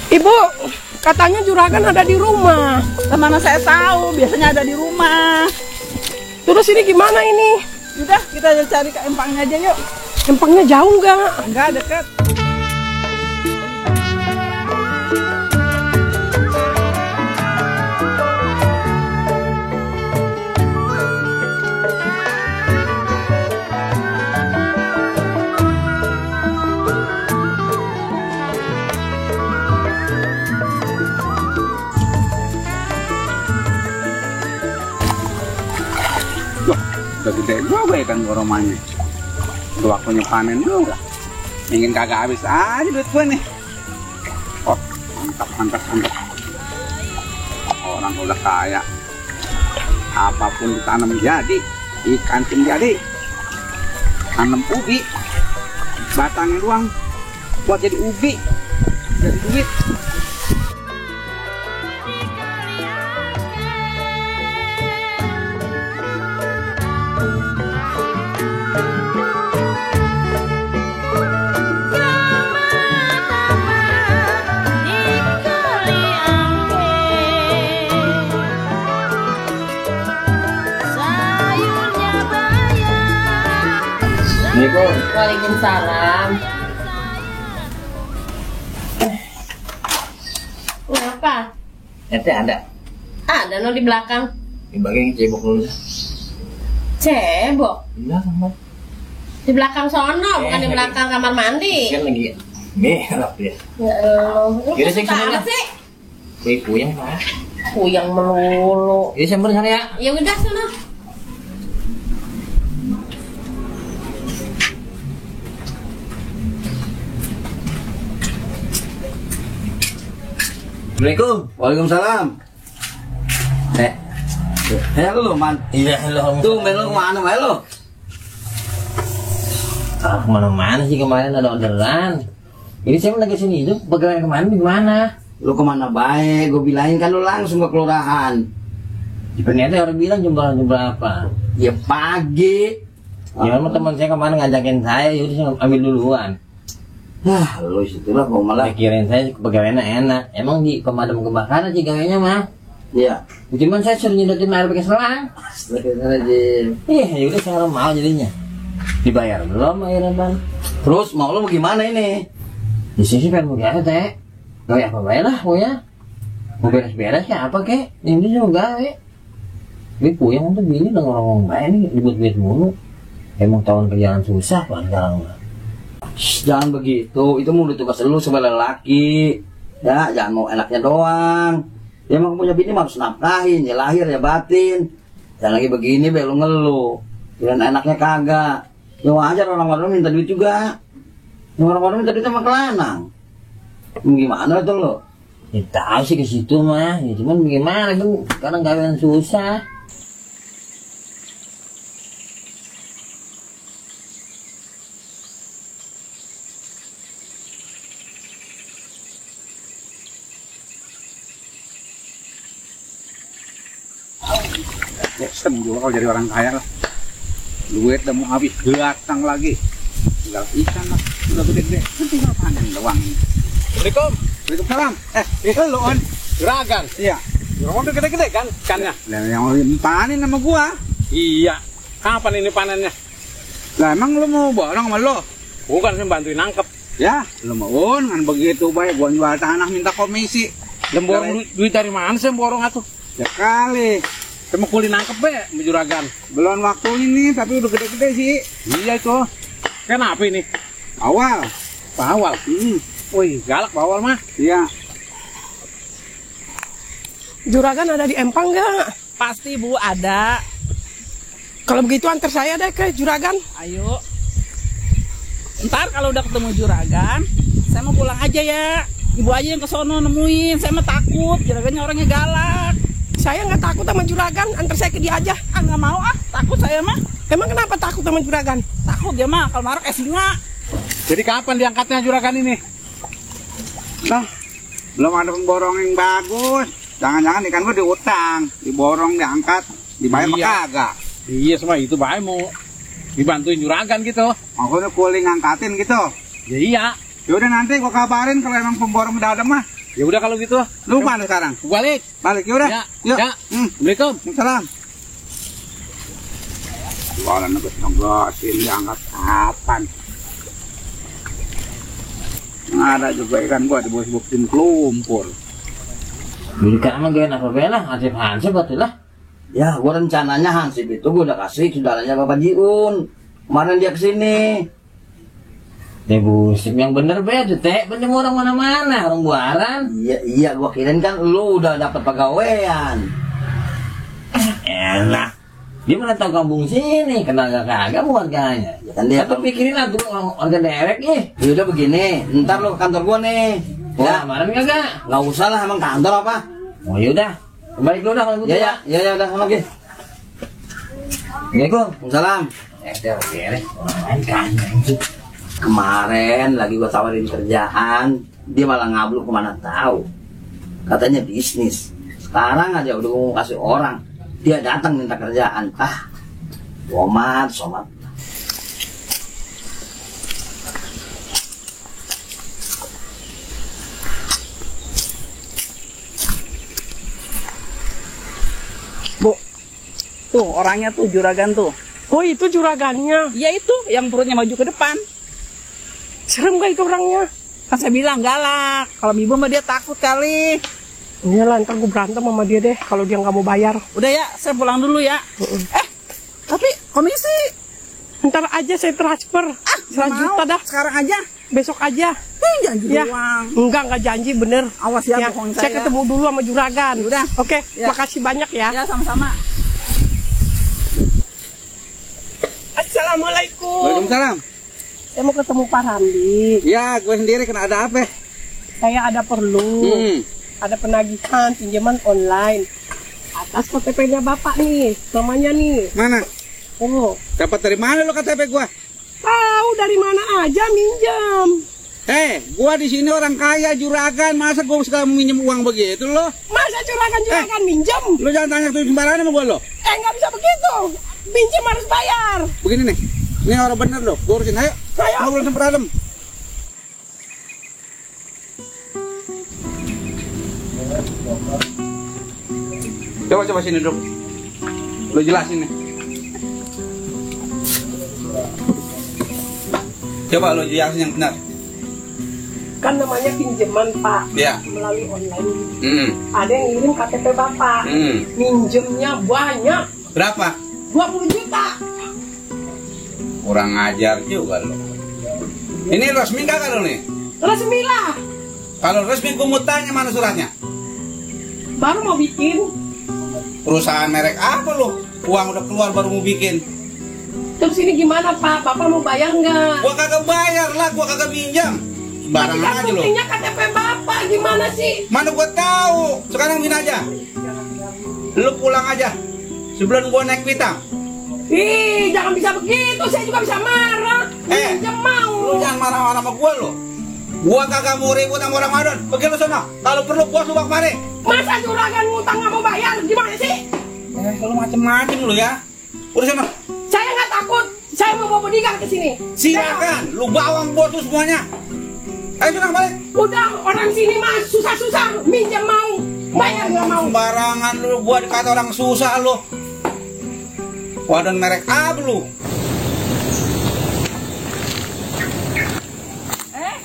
Ibu, katanya juragan ada di rumah. Mana saya tahu, biasanya ada di rumah. Terus ini gimana ini? Udah, kita cari ke empangnya aja yuk. Empangnya jauh nggak? Enggak, deket. Udah gede juga ya kan goromannya. Udah waktunya panen juga. Ingin kagak habis aja duit gue nih. Oh, mantap. Orang udah kaya. Apapun ditanam jadi. Ikan pun jadi. Tanam ubi. Batangnya doang buat jadi ubi. Jadi duit. Assalamualaikum. Waalaikumsalam. Kenapa? Ente ada? Ada no di belakang. Di bagian cebok dulu. Cebok? Di belakang, Bang. Di belakang sono, bukan di belakang kamar mandi. Kan lagi merah dia. Ya Allah. Yaudah, saya kesana Apa dah. sih? Puyeng lah. Puyeng melulu. Jadi sambil sana ya. Ya udah sana. Assalamualaikum. Waalaikumsalam. Lu man. Iya, halo. Tuh, main lu kemana main lu? Ah, kemana-mana sih kemarin ada orderan. Ini saya lagi sini itu pegawai kemarin di mana? Lu kemana baik? Gue bilangin kan lu langsung ke kelurahan. Ternyata orang bilang jumlah apa? Ya pagi. Ya sama teman saya kemarin ngajakin saya, jadi saya ambil duluan. Nah, lu situlah mau malah. Saya kirain saya pegawainya enak. Emang di pemadam kebakaran sih gawainya mah. Iya. Cuman saya suruh nyedotin air pakai selang. Astagfirullahaladzim. Iya, yaudah saya mau jadinya. Dibayar belum akhirnya Bang? Terus mau lu gimana ini? Di sini pengen mau gawe teh. Gawe apa bae lah pokoknya. Mau beres-beres ya apa kek? Ini juga gawe. Ini puyeng untuk bini udah ngomong bae nih ribut-ribut mulu. Emang tahun kerjaan susah panjang. Jangan begitu, itu mau tugas lu sebagai lelaki. Ya, jangan mau enaknya doang. Dia emang punya bini harus nafkahin, ya lahir ya batin. Jangan lagi begini be lu ngeluh. Kirain enaknya kagak. Ya wajar orang-orang minta duit juga. Yang orang-orang minta duit sama kelanang. Gimana tuh lo? Ya tahu sih ke situ mah, ya cuman gimana kan kadang gawean susah. Bosen juga kalau jadi orang kaya lah. Duit udah mau habis, datang lagi. Tinggal ikan lah, udah gede-gede. Tinggal panen doang. Assalamualaikum. Waalaikumsalam. Itu lu on juragan. Iya. Juragan udah gede-gede kan ikannya? Lah yang mau panen sama gua. Iya. Kapan ini panennya? Lah emang lu mau borong sama lo? Bukan saya bantuin nangkep. Ya, lu mau kan begitu baik gua jual tanah minta komisi. Borong duit dari mana sih borong atuh? Ya kali. Saya mau kuli nangkep be, sama juragan. Belum waktu ini tapi udah gede-gede sih. Iya itu. Kenapa ini? Awal. Pak Awal. Wih, galak Pak Awal mah. Iya. Juragan ada di Empang nggak? Pasti Bu ada. Kalau begitu antar saya deh ke juragan. Ayo. Ntar kalau udah ketemu juragan, saya mau pulang aja ya. Ibu aja yang kesono nemuin. Saya mah takut, juragannya orangnya galak. Saya nggak takut sama juragan, antar saya ke dia aja. Ah nggak mau ah, takut saya mah. Emang kenapa takut sama juragan? Takut dia mah, kalau marah kayak singa. Jadi kapan diangkatnya juragan ini? Nah, belum ada pemborong yang bagus. Jangan-jangan ikan gua diutang, diborong, diangkat, dibayar apa Iya. kagak? Iya semua itu baik mau dibantuin juragan gitu. Maksudnya kuli ngangkatin gitu. Ya iya. Yaudah nanti gua kabarin kalau emang pemborong udah ada mah. Ya udah kalau gitu. Lu mana sekarang? Balik. Balik ya udah. Ya. Yuk. Ya. Assalamualaikum. Salam. Jualan ngegas-ngegasin diangkat kapan? Ada juga ikan gua dibos-bosin kelumpur. Jadi kan gak enak apa lah, hansip betul lah. Ya, gua rencananya Hansip itu gua udah kasih saudaranya Bapak Jiun. Kemarin dia kesini. Teh busip yang bener beda teh, bener orang mana-mana, orang buaran. Iya, gua kirain kan lu udah dapat pegawaian. Enak. Dia mana tahu kampung sini, kenal kagak warganya. Ya kan dia Atau pikirin lah dulu warga daerah nih. Ya udah begini, ntar lu ke kantor gua nih. Ya, kemarin kagak. Nggak usah lah, emang kantor apa? Oh yaudah, balik dulu dah kalau gitu. Ya udah sana lagi. Assalamualaikum. Salam. Udah beres. Kan. Kemarin lagi gua tawarin kerjaan, dia malah ngabluk kemana tahu. Katanya bisnis. Sekarang aja udah mau kasih orang, dia datang minta kerjaan. Somat. Bu, tuh orangnya tuh juragan tuh. Oh itu juragannya. Ya itu yang perutnya maju ke depan. Serem gak itu orangnya? Kan saya bilang galak. Kalau ibu mah dia takut kali. Iyalah, ntar gue berantem sama dia deh kalau dia nggak mau bayar. Udah ya, saya pulang dulu ya. Tapi komisi. Ntar aja saya transfer. 100 juta dah. Sekarang aja. Besok aja. Janji Ya. doang. Nggak janji bener. Awas ya, bohong saya saya. ketemu dulu sama juragan. Udah. Oke, Ya. makasih banyak ya. Ya sama-sama. Assalamualaikum. Waalaikumsalam. Saya mau ketemu Pak Randi. Ya, gue sendiri kena ada apa? Saya ada perlu. Ada penagihan pinjaman online. Atas KTP-nya Bapak nih, namanya nih. Mana? Oh, Dapat dari mana lo KTP gua? tahu dari mana aja minjam. Gua di sini orang kaya juragan, masa gua suka minjem uang begitu lo? Masa juragan minjam? Lo jangan tanya tuh sembarangan sama gua lo. Nggak bisa begitu. Minjam harus bayar. Begini nih. Ini orang bener lo. Gua urusin ayo. Ayo. Ngobrol sama Adem. Coba sini duduk. Lo jelasin nih. Coba lo jelasin yang benar. Kan namanya pinjaman Pak. Ya. Melalui online. Hmm. Ada yang ngirim KTP Bapak. Minjemnya banyak. Berapa? 20 juta. Kurang ajar juga lo. Ini resmi nggak kalau nih? Resmi lah. Kalau resmi gue mau tanya mana suratnya? Baru mau bikin. Perusahaan merek apa lo? Uang udah keluar baru mau bikin. Terus ini gimana Pak? Bapak mau bayar nggak? Gua kagak bayar lah, gua kagak minjam. Sembarangan Kan aja lo. buktinya KTP Bapak gimana sih? Mana gua tahu. Sekarang gini aja. Lu pulang aja. Sebelum gua naik pitam. Ih, jangan bisa begitu. Saya juga bisa marah. Minjam mau. Lu jangan marah-marah sama gua lo. Gua kagak mau ribut sama orang Madon. Pergi lu sana. Kalau perlu gua suruh kemari. Masa juragan ngutang nggak mau bayar? Gimana sih? Kalau macem-macem lu ya. Udah sana. Saya nggak takut. Saya mau bawa bodyguard ke sini. Silakan. Lu bawa bos lu semuanya. Ayo sana kembali. Udah orang sini mah susah-susah minjam mau, bayar nggak mau. Sembarangan lu, gua dikata orang susah lu. Wadon merek apa lu?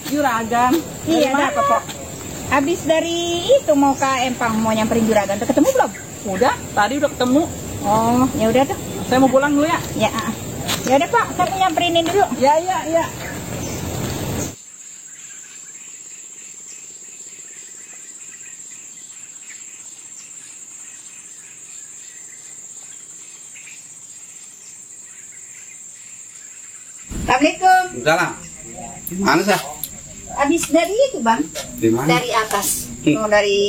Juragan. Iya, Dari mana, Dak. Pok? Habis dari itu mau ke Empang, mau nyamperin juragan. Udah ketemu belum? Udah, tadi udah ketemu. Oh, ya udah tuh. Saya mau pulang dulu ya. Ya, ya udah Pak, saya mau nyamperinin dulu. Ya. Assalamualaikum. Salam. Mana sih? Habis dari itu Bang, Di mana? dari atas. Mau dari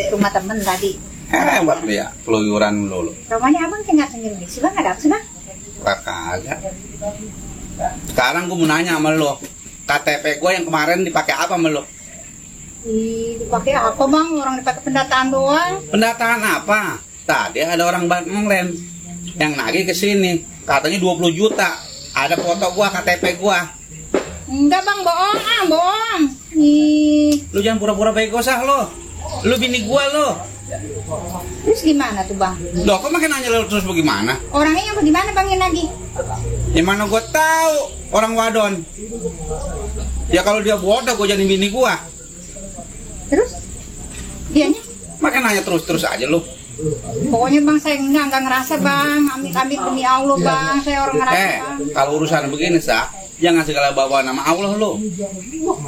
rumah temen tadi. Hebat lu ya, peluyuran lu. Rumahnya Abang tinggal sendiri sih Bang, ada apa sih Bang? Kagak. Sekarang gua mau nanya sama lu. KTP gua yang kemarin dipakai apa sama lu? Dipakai apa Bang? Orang dipakai pendataan doang. Pendataan apa? Tadi ada orang bank online yang nagih ke sini. Katanya 20 juta. Ada foto gua, KTP gua. Enggak Bang, bohong bohong. Ih, Lu jangan pura-pura bego sah lo. Lu bini gua lo. Terus gimana tuh bang? Loh, kok makin nanya lu terus bagaimana? Orangnya yang di mana bang yang lagi? Gimana gua tahu orang wadon? Ya kalau dia bodoh gua jadi bini gua. Terus? Dianya? Makin nanya terus aja lu. Pokoknya bang saya enggak ngerasa bang. Amit-amit demi Allah bang. Saya orang ngerasa bang. Kalau urusan begini sah, jangan segala bawa nama Allah lu.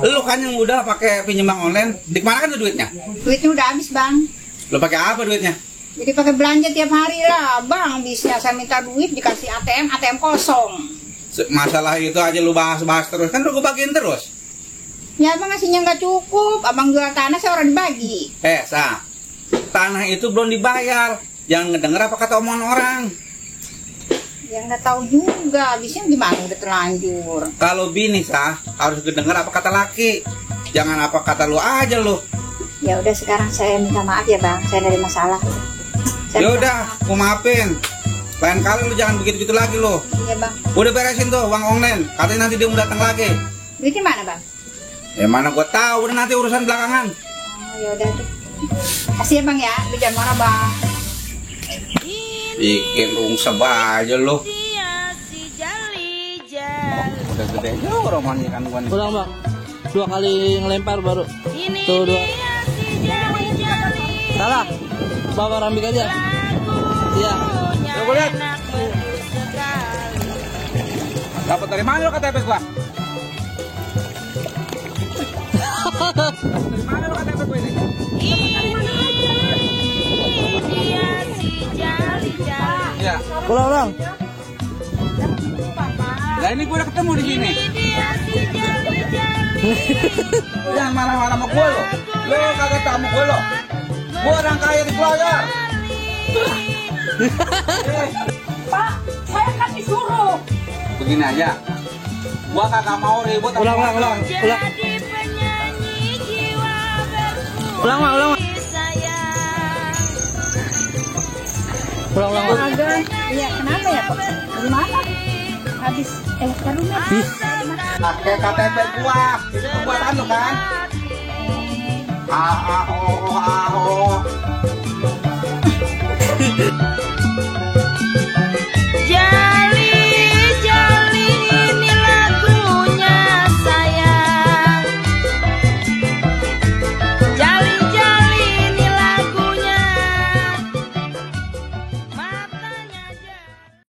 Lu kan yang udah pakai pinjam bank online, di mana kan tuh duitnya? Duitnya udah habis bang. Lu pakai apa duitnya? Jadi pakai belanja tiap hari lah bang. Bisa saya minta duit dikasih ATM kosong. Masalah itu aja lu bahas terus, kan lu bagiin terus. Ya abang ngasihnya nggak cukup. Abang jual tanah saya orang dibagi. Sah, tanah itu belum dibayar. Jangan ngedenger apa kata omongan orang. Ya nggak tahu juga. Habisnya gimana udah terlanjur. Kalau bini sah, harus ngedenger apa kata laki. Jangan apa kata lu aja lu. Ya udah sekarang saya minta maaf ya bang. Saya dari masalah. Ya udah, aku maafin. Lain kali lu jangan begitu-gitu lagi lu. Iya bang. Udah beresin tuh uang online. Katanya nanti dia mau datang lagi. Duitnya mana bang? Ya mana gua tahu, udah nanti urusan belakangan. Oh ya udah deh. Kasih ya bang ya. Lu jangan marah bang. Bikin rungsep aja lu. Udah gede juga romannya kan gua nih. Ulang bang, 2 kali ngelempar baru. Tuh 2. Salah, bawa rambik aja. Iya. Coba lihat. Dapat dari mana lo KTP gua? Dari mana lo KTP gua ini? Ya. Ulang. Lah ini gua udah ketemu di sini. Jangan marah-marah sama gua lo. Lo kagak tahu sama gua lo. Gua orang kaya di keluarga. Pak, saya kan disuruh. Begini aja. Gua kagak mau ribut sama Ulang. Agak, iya kenapa ya Pak? Gimana? Habis, karunnya. Pakai KTP gua. Itu pembuatan lo kan? Oh.